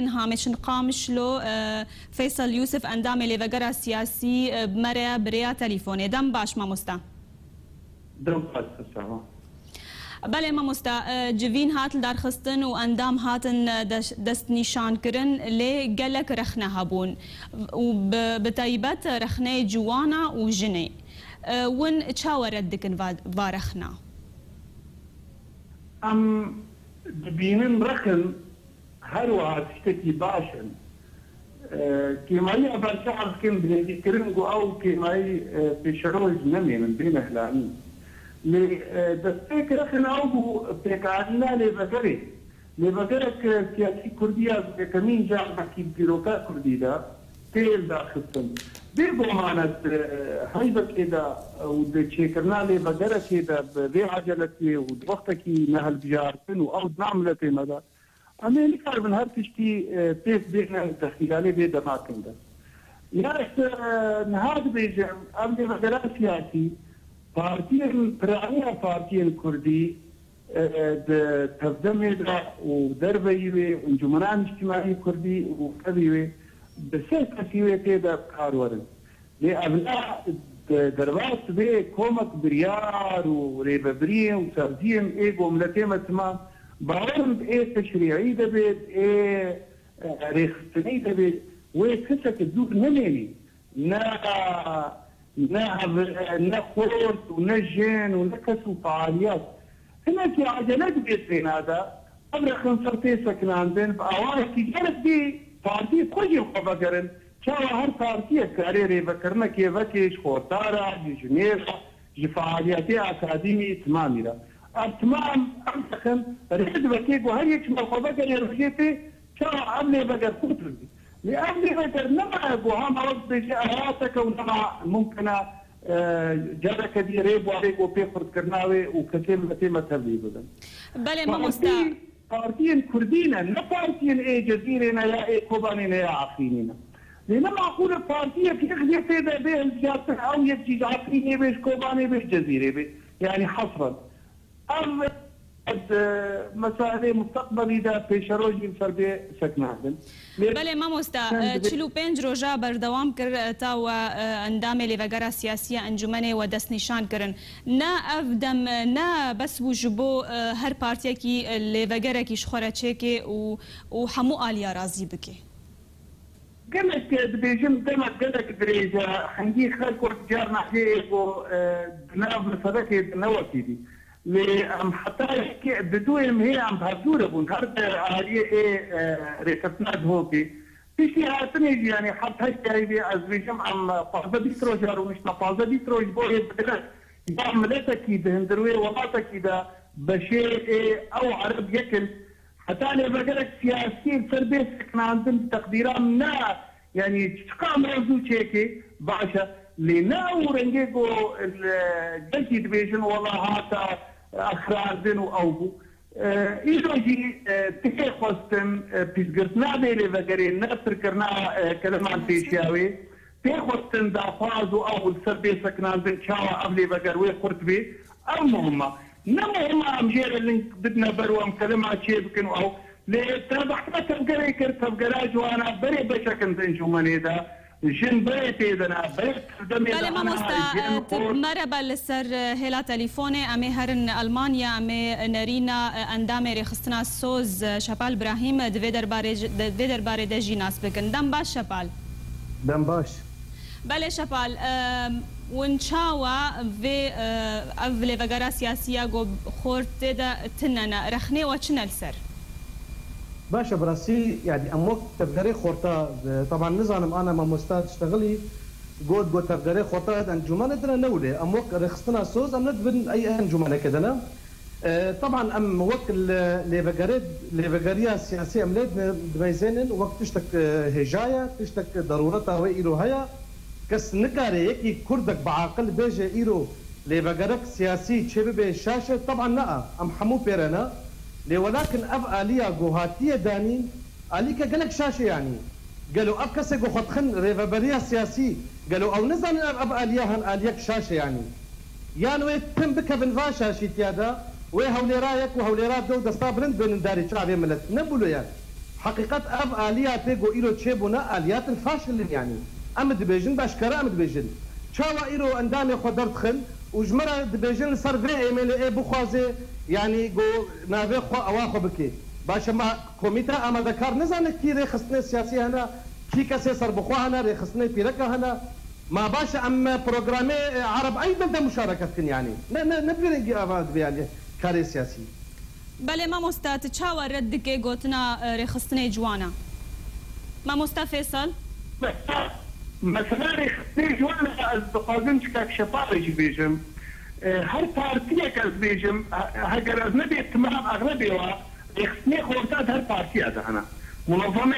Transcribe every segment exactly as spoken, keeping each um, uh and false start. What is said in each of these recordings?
Hameçin Qamişlo, e, Feysel Yûsif, endamê lêvegera siyasî, e, bi me re bi rêya telîfonê. Dem baş, mamoste. Dem baş, sağ ol. Belê, mamoste, e, civîn hat lidarxistin û endam hatin, e, des-, destnîşankirin, lê gelek rexne hebûn û bi, bi taybet rexneyê ciwana û jinê. E, win çawa red dikin va, va rexna? Em dibînin rexin her wiha tiştekî baş in. E, kêmayî ev berçav dikin, bi hêvîkirin ku ew kêmayî, e, pêşeroj nemênin, bêne hilanîn. Lê, e, destpêk rexin ew bû pêkanîna lêvegerê. Lêvegerek, e, siyasî kurdî ya ku yekemîn car wekî dîroka kurdî de tê hildarxistin. Bêguman ez, e, heyvekê de û di çêkirina lêvegerekê de bi vê aceletiyê û di wextekî nehilbijartin û ew di nav miletê me de, em ê nikaribin her tiştî, e, pêk bêne dexîlanê vê demakin de. Ya ez, e, niha dibêjim, ev lêvegera siyasî, partiyên, piraniya partiyên kurdî, e, di tevdemê de û derveyî wê, encûmena niştimanî kurdî û tevî wê, bi sê kesî wê tê de bi kar werin. Lê ev ne, di derbas vê komek biryar û rêvebiriyên û saziyên ê ku miletê me timam, bawerim ê teşrî'î de bê, ê, e, rêxistinî de bê, wê keseke dûr nemênî. Ne, ne hev-, ne xort û ne jin û ne kes û fealiyet. Hinekî acele dibê trêna de, ev rexin ser tê sekinandin, bi awayekî gerek bê partiyê xwe jî xwe vegerin. Çawa her partiyek karê rêvekirinekê vekê ji xorta re, ji jinê re, ji fealiyetê akademî timamî re. Ev timam, ev rexin rê divekê ku her yek ji me xwe vegerê rojê tê, çawa ev lêveger xurt bibî. Lê ev lê veger nema ku hema wek dibêje ew hateke û nema mumkin e, e, careke dî rê bi warê ku pê xurtkirina wê û kesê miletê me tevlî bibin. Belê, mamoste. Partî, partiyên kurdî ne, ne partiyên ê Cezîrê ne ya ê Kobanê ne ya Efrînê ne. Lê ne maqûl e partiyek yek jê tê de bê hilbijartin, ew yek jî ji Efrînê bê, ji Kobanê bê, ji Cezîrê bê. Yanî hesren. Ev, e, meselê musteqbelî de pêşerojî li ser bê sekinandin. Lê Belê mamoste, çend e, dibê- çil û pênc roja berdewam kir, e, ta we, e, endamê lêvegera siyasî ya encûmenê we destnîşan kirin. Ne ev dem, e, ne bes bû ji bo, e, her partiyekî, e, lêvegerekî ji xwe re çêkê û, û hemû aliya razî bike? Gelek, e, dibêjim, demek gelek dirêj e, hingî xelk wek carna hê ê ku, e, di nav misedekê di ne wekî dî. Lê em heta yekê di duyê mehê em bi hevdû re bûn. Her di aliyê ê, e, rêxistina Duhokê. Piştî hatinê jî, yanî heft heşt yayî vê ez dibêjim, em pazdeh bîst roja rûniştine, pazdeh bîst roj bo ê bigire ya miletekî di hundir wê welatekî de beşê ê ew ereb yek in. Heta lêvegerek siyasî li ser bê sekinandin bi teqdîra min ne, yanî çiqa mewzû çêkê baş e, lê ne ew rengê ku li gelkî dibêjin wela hate axirandin û ew bû. E, îro jî, e, tê xwestin, e, pîsgirtina vê lêvegerê, ne pirkirina, e, keleman pêşiya wê. Tê xwestin daxwaz û ew li ser bê sekinandin çawa ev lêveger wê xurt bê. Ev muhim e. Ne muhim e em jê re ling bidine ber û em kelima çê bikin û ew. Lê te behsa tevgerê kir, tevgera ciwana berê beşek in di encûmenê de. Jin berê tê de ne, berê serdemê Belê de hene, mamoste, jin e, tu xort. Merhaba li ser, e, hêla telîfonê. Em ê herin Almanya, em ê nerîna, e, endamê rêxistina Soz, e, Şepal Brahîm, e, di vê derbarê ji, di vê derbarê de jî nas bikin. Dem baş Şepal. Dem baş. Belê Şepal, e, win çawa vê, e, ev lêvegera siyasî ya ku xort tê de tune ne, rexnê we çi ne li ser? Baş e, bi rastî, yanî em wek tevgerê xorta, e, teban nizanim ana mamosta diştexilî, got, got tevgerê xorta di encûmenê de ne, ne wile. Em wek rêxistina Soz, em ne di bin ey encûmenekê de ne. E, teban em wek li lêvegerê, lêvegeriya siyasî em lê di-, dimeyzênin wek tiştek, e, hêja ye, tiştek derûreta wê îro heye. Kes nikare yekî kurdek bi aqil bêje îro lêvegerek siyasî çêbibe şaş e, teban ne e. Em hemû pê re ne. Lê welakin ev aliya ku hatiye danîn, alîke gelek şaş e yanî. Gelo ev kesê ku xwe dixin rêveberiya siyasî, gelo ew nizanin ev, ev aliya hin aliyek şaş e yanî? Yan wê tim bikevin va şaşîtiya de, wê hewlêra yek û hewlêra du û desta bilind bênin darê çavê milet. Ne bûlo ye. Heqîqet ev aliyatê ku îro çêbûne, aliyatin faşil in yanî. Em dibêjin, beşkere em dibêjin. Çawa îro endamê xwe derdixin û ji me re dibêjin li ser vê êmêlê ê bixwaze, yanî ku navê xwe ewa xwe bike. Baş e, ma komîte amadekar nizane kî rêxistinê siyasî hene, kî kesê serbixwe hene, rêxistinê pîreka hene. Ma baş e, em programê, e, Arab Eydel de muşareket kin yanî. Ne, ne, ne bi vê rengî ava dibe yanî karê siyasî. Belê mamoste, tu çawa red dike gotina, e, rêxistinê ciwana? Mamoste Fêsal? Mesela, mesela rêxistinê ciwana ez dixwazim çikak şepa re jî bêjim. E, her partiyek ez bêjim, he-, heger ez nebê timam exlebê wa, rêxistinê xorta di her partiya de hene. Munazeme,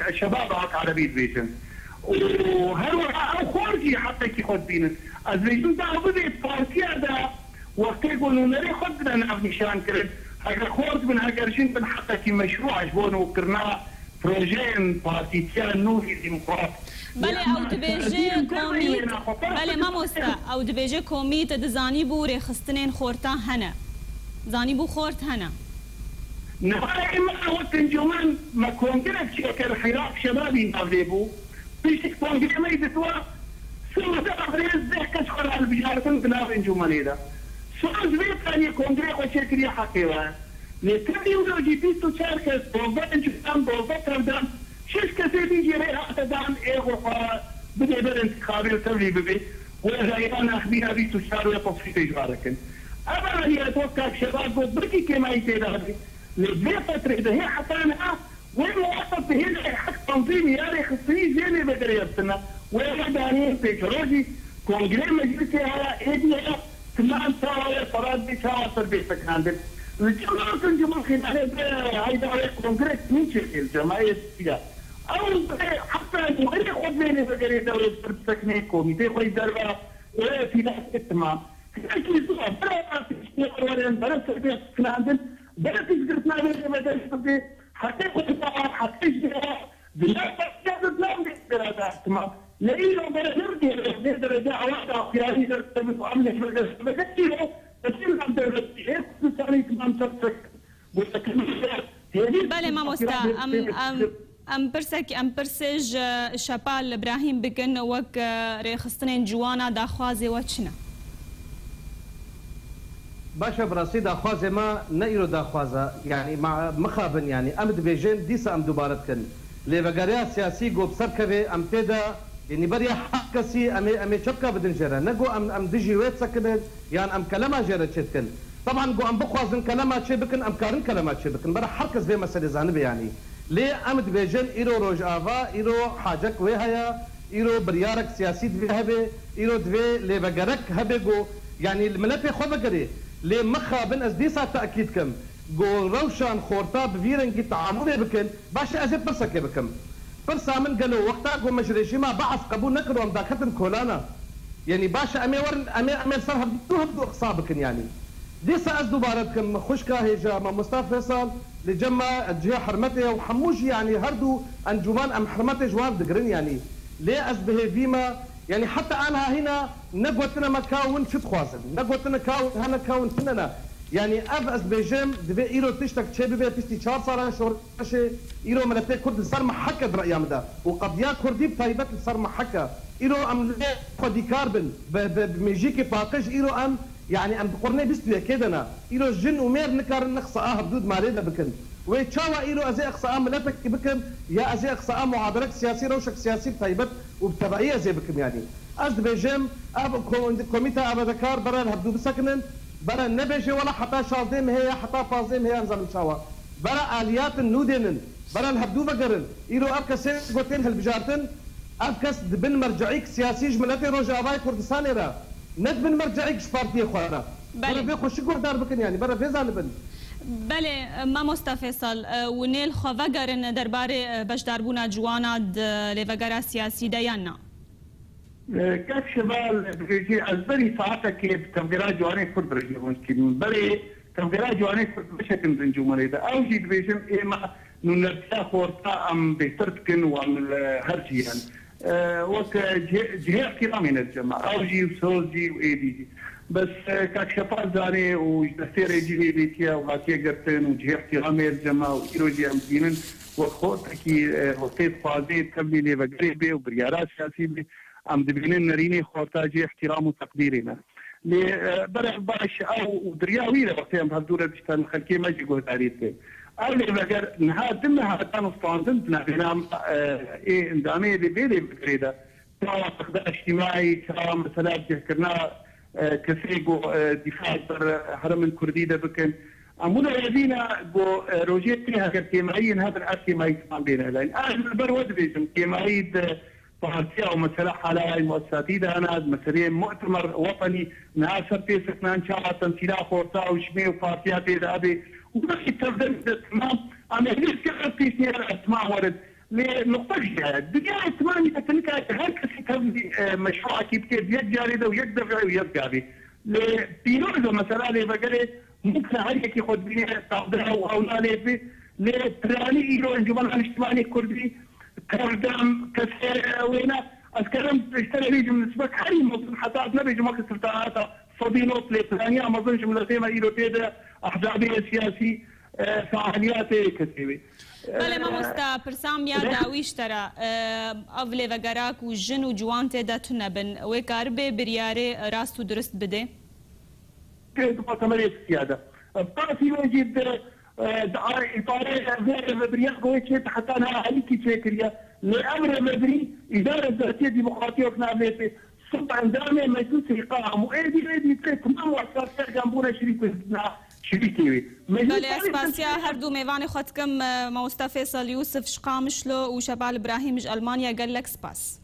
e, Şebab Ak Erebî dibêjin. Û her wiha ew xor jî heqekî xwe dibînin. Ez bêjim da bibê partiya de wextê ku nûnerê xwe dide nav nîşan kirin, heger xort bin, heger jin bin, heqekî meşrû e ji bo nûkirina projeyên partîtiya nû yê demokrat. Belê, ew dibêje komît, belê mamoste, ew dibêje komît dizanîbû rêxistinên xorta hene. Zanîbû xort hene. Niha ême wek encûmen me kongrek çêkir, Hîrak Şebabî navê bû. Piştî kongrê me dikwa, sê û deh rêz deh kes xwe re hilbijartin di nav encûmenê de. Soz vê tanî kongrê xwe çêkiriye heqê we. Lê tevî wilo jî bîst û çar kes, dozdeh encûmen, dozdeh tevdan, şeş kesê din jî rê hate dan ê xwe xwe bidê ber intixabê û tevlî bibê. Wê reyna nexbîna bîst û çar wê qofî pêşva dikin. Ev emeliyat wek kak Şebab got, belkî kêmayî tê de hebe. Lê vê fetrê de hê heta niha wê muwafeq dihêle hek tanzîmî ya rêxistinî jê lê vegeriyestine. Wê rê daniyên pêşerojî kongrê meclisê haya êdî heye. Timam çawa wê ferad bê, çawa ser bê sekinandin. Li cem rûtin cumhur xînanê bi heyda wê kongre min çêkê li cem ayê ya. Ew heta muhirê xwe dibênê vegerê dewrê ser biseknê komîtê xwe yî derve wê fînanê timam. Hinekî zû e, bira piştî werin, bira ser bê sekinandin, bira piştgirtina vê rêveberê bibê, heqê xwe dida, heqê jê, di nav partiya de di nav rêvebera de, tima. Lê îro bere nirgêre, vê derece ewa daxuyarî de dibin û em lê berde, berde îro, bi çi nav dewletî, ê Kurdistanê tima em ser ser, bu ekonomî de, hêvî Belê mamoste, em, em, em pirsek, em pirsê ji Şepal Îbrahîm bikin, wek, e, rêxistinên ciwana daxwazê we çi ne? Baş e, bi rastî daxwazê me ne îro daxwaz e. Yanî ma, mixabin, yanî em dibêjin, dîsa em dubare dikin. Lêvegeriya siyasî ku bi ser kevê em tê de, yanî beriya her kesî em ê, em ê çepka bidin jê re. Ne ku em, em dijî wê disekinin, yan em kelema jê re çêdikin. Teban ku em bixwazin kelema çê bikin, em karin kelema çê bikin. Bera her kes vê meselê zanibe yanî. Lê em dibêjin îro Rojava, îro hacek wê heye, îro biryarek siyasî divê hebe, îro divê lêvegerek hebe ku, yanî li miletê xwe vegerê. Lê mixabin ez dîsa tekîd kim ku rewşan xorta bi vî rengî teamûlê bikin, baş e ez ê pirsekê bikim. Pirsa min gelo wexta ku me ji rejîma Beas qebûl nekir û em daketin kolana. Yanî baş e em ê werin, em ê, em ê li ser hevdû hevdû qisa bikin yanî. Dîsa ez dubare dikim, xwişka hêja, mamosta Fêsal, li cem me cihê hurmetê ye û hemû jî, yanî her du encûman em hurmetê ji wan digirin, yanî. Lê ez bi hêvî me, yanî heta aniha hîna ne gotine me ka win çi dixwazin, ne gotine ka win hene, ka win tune ne. Yanî ev ez dibêjim, divê îro tiştek çêbibe piştî çar salan şoreşê, îro miletê Kurd li ser mehek e di reya min de. Û qediya Kurdî bi taybet li ser mehek e. Îro em lê xwedîkar bin, bi, bi, bi mêjîkê paqij îro em Yanî em di qurnê bîst û yekê de ne. Îro jin û mêr nikarin qisa a hevdû di malê de bikin. Wê çawa îro ez ê qisa a miletekî bikim, ya ez ê qisa a muhadarek siyasî, rewşek siyasî bi taybet û bi tebeî ez ê bikim yanî. Ez dibêjim, ev ko-, komîta amadekar bere li hevdû bisekinin, bere nebêje wela heta şazdeh mehê ya heta pazdeh mehê ya nizanim çawa. Bere aliyatin nû dênin, bere li hevdû vegerin. Îro ev kesê ku tên hilbijartin, ev kes dibin merceîk siyasî ji miletê Rojavayê Kurdistanê re, ne dibin merceîk ji partiyê xwe re. Belê. Bere vê xweşik guhdar bikin, yanî bere vê zanibin. Belê, mamosta Fêsal, e, û nêl xwe vegerin derbarê, e, beşdarbûna ciwana di lêvegera siyasî de yan na? E, kek Şeval dibêjî, ez berî saetekê bi tevgera ciwanê Kurd re jî rûn dikîm. Berê tevgera ciwanê Kurd beşekin di encûmenê de. Ew jî dibêjin, ê me nûnertiya xorta em bêhtir dikin û em li her cî yen. E, wek, e, cihê, cihê îhtîramê ne dicem me. Ew jî û Soz jî û êdî jî. Bes, e, kak Şepal zanê û ji destê rejîmê lêtiye û hatiye girtin û cihê îhtîramê li cem ma û îro jî em dibînin wek xortekî, e, xortê dixwazê tevlî lêvegerê bê û biryara siyasî bê. Em dibînin nerînê xorta cihê îhtîram û teqdîrê ne. Lê, e, berev baş ew û diriya wî re wextê em hevdû re dişten xelkê me jî guhdarî dikin. Ev lêveger niha di meha dan standin di navêna, e, ê endamê lê vê lêvegerê de. Çawa bexda îctîmaî, çawa mesela cihkirina, e, kesê ku, e, dîfa li ber herêmên Kurdî de bikin. Em wilo evîna ku, e, rojê tê heger kêmayiyên hebin ev kêmayî timan bêne helayîn. Ez li ber we dibêjim, kêmayî di partiya û mesela hala muessesatî de hene, di meseleyê mu'temer wetenî niha ser tê sekinan çawa temsîla xorta û ji me û partiya tê de hebe û wextî tevdem de timam, em ê hêvî pêşniyar ez timam werin. Lê nuqtek jî heye. Dinyayê timanî de tu nikare her kesî tevlî, e, meşruekî bike bi yek carê de û yek devê û yek gavê. Lê pîroz e mesela lêvegerê mumkin e her yekî xwe dibîne tavdera û ew nalê bi. Lê piranî îro Encûmena Niştimanî Kurdî tevdem kesê, e, wêne. Ez karim ji te re bêjim nisbet herî mezin heta ez nebêjim weke sultanata sedî not lê piraniya mezin ji miletê me îro tê de ehzabê siyasî, e, faaliyatê kesê wê. Belê mamosta, pirsa min ya dawî ji te re, e, ev lêvegera ku jin û ciwan tê de tune bin, wê karibe biryarê rast û durist bide? Di temelê sisiya de. Pasî wê jî di, e, di îparê vê rêvebiriya ku wê çê heta niha herîkî çêkiriye. Lê ev rêvebirî îdare zatiyê demokratiyê wek navê tê. Sed endamê meclisê qam û êdî êdî tê timam wesasiya gambûne şirîk wê na şirîkê wê. Belê, ez spasiya her du mêvanê xwe dikim, e, Mamosta Fêsal Yûsif ji Qamişlo û Şebal Îbrahîm ji Elmanya, gelek spas.